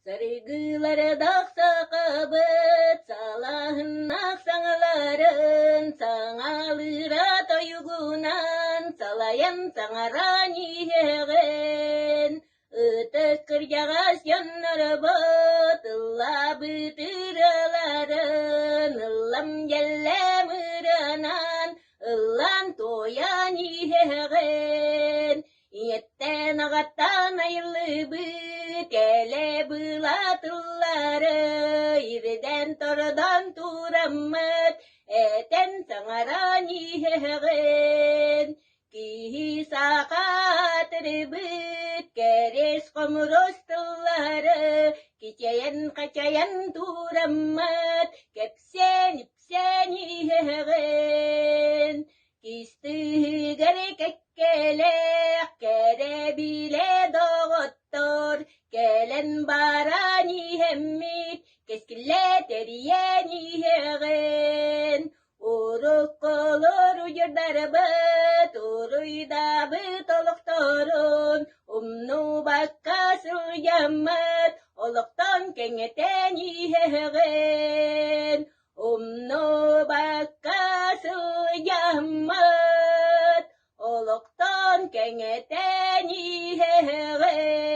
Саргылардаах сахабыт салаһыннаах саҥаларын саҥалыыра тойугунан салайан саҥаран иһэҕин. Ытык кырдьаҕас дьоннорбут ыллаабыт ырыаларын ыллам дьэллэм ырыанан ыллаан туойан иһэҕин. Ийэттэн аҕаттан айыллыбыт элэ-была тыллары ирдэн тордон тураммыт этэн саҥаран иһэҕин. Киһи саахатырбыт кэриэс хомурус тыллары кичэйэн-хачайан тураммыт кэпсээн-ипсээн иһэҕин. Кистиигэр кэккэлээх кэрэ-билэ доҕоттор кэлэн баран иһэммит кэскиллэ тэрийэн иһэҕин. Уруккулар удьурдарбыт, уруйдаабыт олохторун умнубакка сылдьаммыт, олохтон кэҥэтэн иһэҕин. Умнубакка сылдьаммыт, олохтон кэҥэтэн иһэҕин.